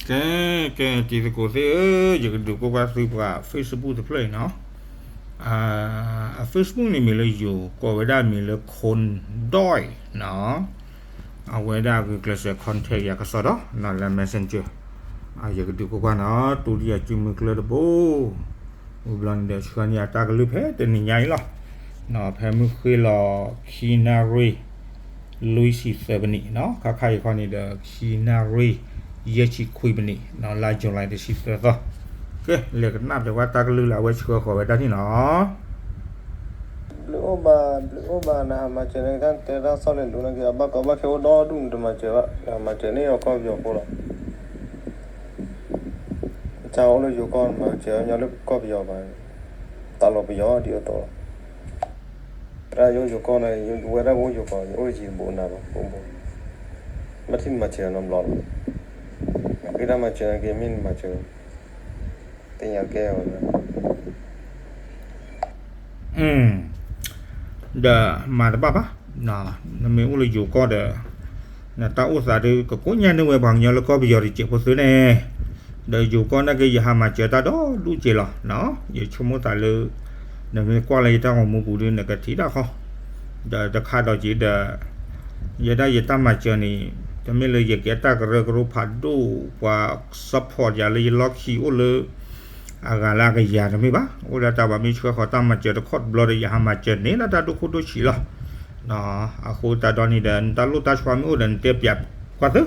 ကဲ, ကဲ တံၤသကိးသ့ၣ်ဧၢ, ယကဒုးကွၢ်ကွၢ်သုပှၤ Facebook တဖျၢၣ်အံၤနီၤ. အ Facebook န့ၣ်မ့ၢ်လၢယိၤ ကိးဝဲဒၣ်မ့ၢ်လၢ ခိၣ်ဒွဲၣ်နီၤ. အဝဲဒၣ်ဂုာ်ကျဲးစၢး contact ယၤကစီဒီးနီၤ လၢ Messenger. ယကဒုးကွၢ်ကွၢ်နီၤ တူၢ်ဒံၣ်ယၤစုမုၢ်ကျၢၢ်တဘိ ဝံၤဘျီန့ၣ်ဒီး ဆှၢန့ၢ်အတၢ်ကလုၢ်ဖဲတနံၤညါအံၤလီၤ. ဖဲမုၢ်ဃ့ၢ်လီၤ ခံနၣ်ရံၣ် လွံၢ်ဆံသၢမံးနံးနီၤ, ခါခါအံၤခီန့ၣ်ဒီး ခံနၣ်ရံၣ် ယဲၢ်ဆံခွံမံးနံးနီၤ, လါ July တဆံသၢသီ. ကဲ လဲၤကနၣ်ဒီးဝဲတၢ်ကလုၢ်လၢအဝဲဆှၢဃီၤဝဲဒၣ်န့ၣ်နီၤ. ဘျုးအိၣ်ဘၣ်, ဘျုးအိၣ်ဘၣ်, နဟးမၤစၢၤန့ၣ် တၢ်တဲတၢ်ဆီၣ်လဲၤလိၤန့ၣ်က့ၤ အဘၣ်ကီဘၣ်ခဲအိၣ်ဒီဒူၣ် နတမၤစၢၤဘၣ်, နမၤစၢၤန့ၣ်အီၤကီၢ်ပယီၤဖိလီၤ. တၢ်အိၣ်လၢယိၤကီၢ် နမၤစၢၤညီလၢကီၢ်ပယီၤဘၣ်, သးလီၤပယီၤဒ်အသိးလီၤ. တၢ်ယအိၣ်ယိၤကီၢ်န့ၣ် ယဝဲဒၣ်ပအိၣ်ယိၤကီၢ် ယအိၣ်ယံၤတဘိးနၤဘၣ် ဘိးဘိး, မ့ၢ်ထံၣ်နမၤစၢၤနီတဘျီလီၤ. နဃ့တၢ်မၤစၢၤန့ၣ်က့ၤ မ့ၢ်နမၤစၢၤ သ့ၣ်ညါကဲအီၤလီၤ. ဒီးမၤတဘၣ်ဘၣ်, နမ့ၢ်အိၣ်လၢယိၤကီၢ်ဒီး နတၢ်အိၣ်သးဒုးကကိညၢ်န့ၢ်ဝဲပှၤကညီလၢကီၢ်ပယီၤတစဲးဖိသ့န့ၣ်, ဒီးယိၤကီၢ်န့ၣ်က့ၤ ယဟးမၤစၢၤတၢ်ဒီဒူၣ်စဲးလီၤ. ယဆိကမိၣ်သးလၢ နမ့ၢ်ကွၢ်လၢယတၢ်ဂီၤမူပူၤဒုး နကထံၣ်တၢ်ဃီ, ဒီးတခါဒီးက့ၤဒီး ယဲဒၣ်ယတၢ်မၤစၢၤန့ၣ် တမ့ၢ်လၢယကဲတၢ်ကရၢကရိဖးဒိၣ် ပှၤ support ယၤလၢယလီၢ်ခံအိၣ်လၢ အဂၤလၢအကယၤတမ့ၢ်ဘၣ်. အိၣ်ဒၣ်တၢ်ပှၤမ့ၢ်ဆှၢဃီၤတၢ်မၤစၢၤတခီတဘျီဒီး ယဟးမၤစၢၤန့ၣ်လၢတၢ်ဒိၣ်ခိၣ်ဒိၣ်ဆံးလီၤ. အဃိသတးဒီးန့ၣ်ဒီး နတၢ်လိၣ်တၢ်ဆှါမ့ၢ်အိၣ်ဒီး နတဲပၠးကွၢ်သု,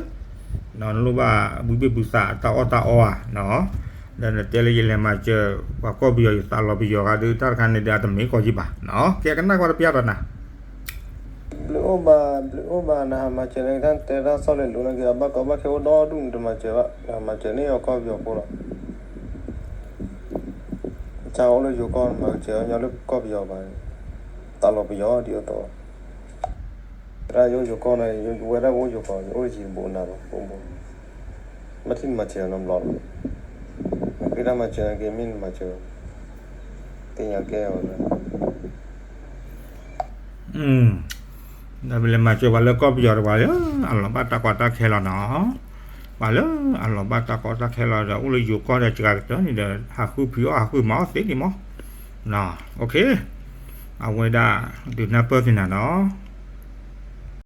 နလိၣ်ဘၣ်ဘုဘ့ၣ်ဘုသးတၢ်အီၣ်တၢ်အီဧါ, ဒီးနတဲလၢယလဲၤမၤစၢၤ ပှၤကီၢ်ပယီၤ ယသးလီၤပယီၤဂၤဒီး တၢ်တခါန့ၣ်ဒီး အတမ့ၢ်ကီးယံၤဘၣ်, ကဲကနၣ်ကွၢ်တပျၢ်ဒီးနၤ. ဘျုးအိၣ်ဘၣ်, ဘျုးအိၣ်ဘၣ်, နဟးမၤစၢၤန့ၣ် တၢ်တဲတၢ်ဆီၣ်လဲၤလိၤန့ၣ်က့ၤ အဘၣ်ကီဘၣ်ခဲအိၣ်ဒီဒူၣ် နတမၤစၢၤဘၣ်, နမၤစၢၤန့ၢ်အီၤကီၢ်ပယီၤဖိလီၤ. တၢ်အိၣ်လၢယိၤကီၢ် နမၤစၢၤညီလၢကီၢ်ပယီၤဘၣ်, သးလီၤပယီၤဒ်အသိးလီၤ. တၢ်ယအိၣ်ယိၤကီၢ်န့ၣ် ယဝဲဒၣ်ပအိၣ်ယိၤကီၢ် ယအိၣ်ယံၤတဘိးနၤဘၣ် ဘိးဘိး, မ့ၢ်ထံၣ်နမၤစၢၤနီတဘျီလီၤ. နဃ့တၢ်မၤစၢၤန့ၣ်က့ၤ မ့ၢ်နမၤစၢၤ သ့ၣ်ညါကဲအီၤလီၤ. ဒီးပလဲၤမၤစၢၤပှၤလၢကီၢ်ပယီၤတပှၤလၢ အလီၤဘၣ်တၢ်ကီတၢ်ခဲလီၤနီၤ, ပှၤလၢအလီၤဘၣ်တၢ်ကီတၢ်ခဲလီၤဒီး အိၣ်လၢယိၤကီၢ်ဒီးစှၤကတၢၢ်န့ၣ်ဒီး ဟးဃုဖံးအီၣ်ဟးဃုမၤအီၣ်သ့န့ၣ်မး. အဝဲဒၣ် ဒုးနၢ်ပၢၢ်က့ၤနၤနီၤ.